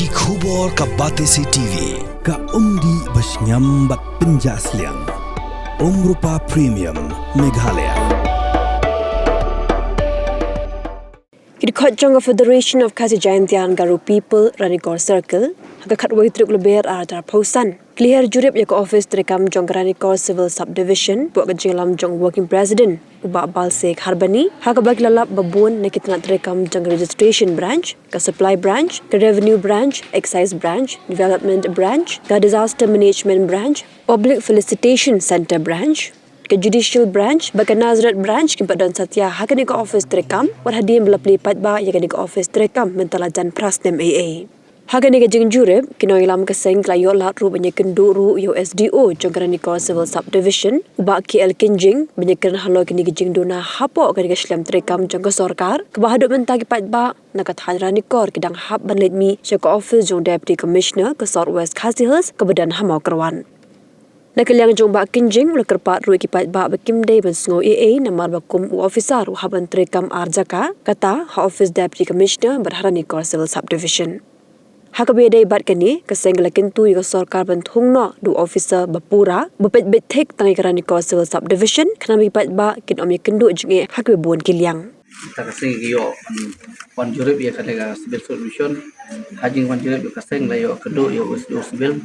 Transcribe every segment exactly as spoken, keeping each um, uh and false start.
Ki khubor ka Batesi T V, ka umdih ba shngiam bad pynjah sliang. Umrupa Premium, Meghalaya. Ki dkhot jong ka Federation of Khasi Jaintia and Garo People, Ranikor Circle, ha ka khatwei tarik Lber ar hajar arphew san, ki la hiar jurip ïa ka office treikam jong ka Ranikor Civil Subdivision, hapoh ka jingïalam jong Working President u Bah Balsek Harbani, ha kaba ki la lap ba bun na ki tnat treikam jong ka Registration Branch, ka Supply Branch, ka Revenue Branch, Excise Branch, Development Branch, ka Disaster Management Branch, Public Felicitation Centre Branch, ka Judicial Branch bad ka Nazareth Branch kin pat don satia ha kane ka office treikam, wat hadien ba la plie paidbah ïa kane ka office treikam mynta la jan phra snem eiei. Ha kane ka jingjurip, ki nongïalam ka seng ki la ïoh lad ruh ban ïakynduh ruh ïa u S D O jong ka Ranikor Civil Subdivision, u Bah K L Kynjing, ban ïakren halor kine ki jingduna hapoh kane ka shlem treikam jong ka sorkar, kaba haduh mynta ki paidbah na ka thaiñ Ranikor ki dang hap ban leit mih sha ka office jong u Deputy Commissioner ka sor West Khasi Hills kaba don ha Mawkyrwat. Na ka liang jong u Bah Kynjing, u la kyrpad ruh ïa ki paidbah ba kim dei ban sngew eiei namar ba kum u officer u hap ban treikam ar jaka, kata ha office Deputy Commissioner bad ha Ranikor Civil Subdivision. Ha kaba ïadei bad kane, ka seng ka la kyntu ïa ka sorkar ban thung noh da u officer ba pura, ba peit beit thik tang ïa ka Ranikor Civil Subdivision, khnang ba ki paidbah kin ym ïakynduh jingeh ha kiba bun ki liang. Kata ka seng ki ïoh wan, wan jurip ïa kane ka Civil Subdivision, ha jingwan jurip ïa ka seng la ïoh kynduh ïa u S D O Civil,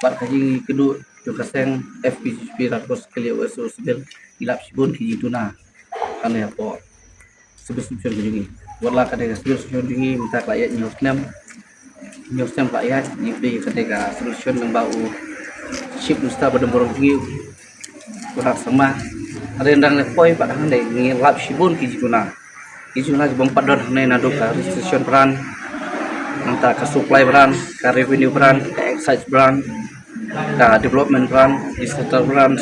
bad ka jingkynduh ïa ka seng F P G P Ranikor Circle ïa u S D O Civil, ki lap shibun ki jingduna. Kane hapoh Civil Subdivision ka jong ngi. Wat la kane ka Civil Subdivision jong ngi mynta ka la ïaid hynñiew snem. Hynñiew snem ka la ïaid, ngi plie kane ka Civil Subdivision lyngba u Chief Minister ba don burom jong ngi, u Conrad Sangma. Hynrei dang ne poi pat hangne ngi lap shibun ki jingduna. Ki jingduna ki bym pat don hangne naduh ka Registration Branch, nangta ka Supply Branch, ka Revenue Branch, ka Excise Branch, ka Development Branch, Disaster Branch,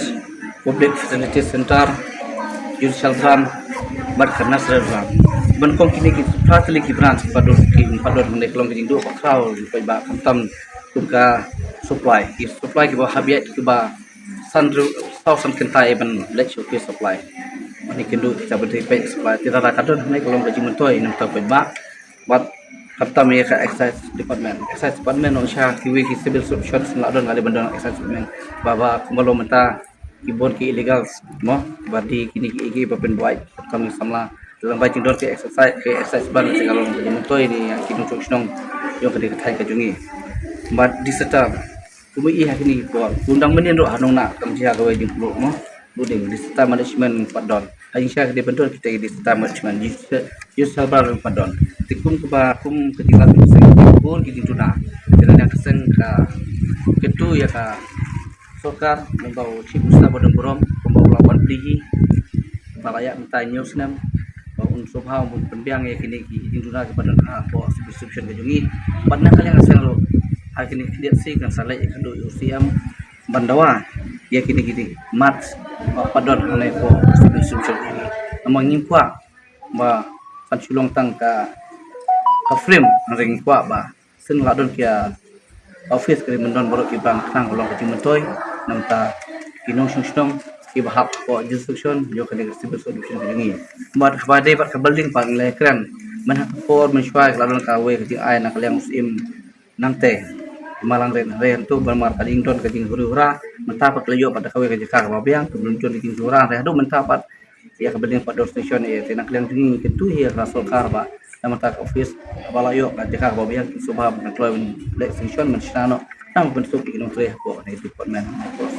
Public Facility Centre, Judicial Branch, bad ka Nazareth Branch. Ban kong kine ki phra tylli ki branch kiba don, kiba don hangne ka long ka jingduh ba khraw, kiba khamtam kum ka Supply. Ki Supply kiba hap ïaid kiba san riew, saw san kynta ban leit sha ki Supply. Ban ïakynduh kita ba dei peit Supply. Te lada ka don hangne ka long ka jingmyntoi na ka bynta paidbah. Bad khamtam ïa ka Excise Department. Excise Department, ong sha kiwei ki Civil Subdivision, shen la don, nga dei ban don Excise Department. Ba, ba kumba long mynta ki bun ki illegals, mo, ba dei kine ki, ki ba pynbuaid, khamtam ki samla. Lyngba jingdon ki Excise, ki Excise Branch, shen ka long ka jingmyntoi ïa ki nongshong shnong jong kane ka thaiñ ka jong ngi. Bad Disaster, kumba i ha kine ki por, kum dang mynnin ruh ha Nongnah, kam jia kawei jingpluh, mo. Building, Disaster Management pat don. Ha jingshisha ka dei ban don kita ki Disaster Management, Disaster, Disaster Branch pat don. Te kum kaba, kum ka jinglap jong ka seng, bun ki jingduna. Te na ka seng ka kyntu ïa ka sorkar, lyngba u Chief Minister ba don burom, kumba u la wan plie hi, ba la ïaid mynta hynñiew snem, ba un sngewbha un pynbiang ïa kine ki jingduna kiba don hapoh Civil Subdivision ka jong ngi. Bad na ka liang ka seng ruh, ha kine ki khyndiat sngi kan sa leit ïakynduh ïa u C M, ban dawa ïa kine ki dei mat ba pat don hangne hapoh Civil Subdivision. Namar ngim kwah ba kan shu long tang ka, ka frame, hynrei ngi kwah ba shen la don ki, ah, office, ka dei ban don baroh ki branch khnang ka long ka jingmyntoi na ka bynta ki nongshong shnong kiba hap hapoh jurisdiction jong kane ka Civil Subdivision ka jong ngi. Bad kaba dei bad ka building pat ngi la kren, mynta ha ka por mynshuwa ka la don kawei ka jingai na ka liang u Syiem Nangtei, Malang Rit, hynrei hangto ba namar ka jingdon ka jinghuri hura, mynta pat ka la ïoh pat da kawei ka jaka kaba biang, ka bym don ka jinghuri hura, hynrei haduh mynta pat ïa ka building pat don station, eh, te na ka liang jong ngi ngi kyntu hi ïa ka sorkar ba na mynta ka office ba la ïoh ka jaka kaba biang, ki sngewbha ban kloi ban leh station ban shna noh, nang ban suk ïa ki nongtrei hapoh kane ka department, hapoh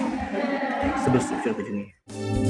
Civil Subdivision ka jong ngi.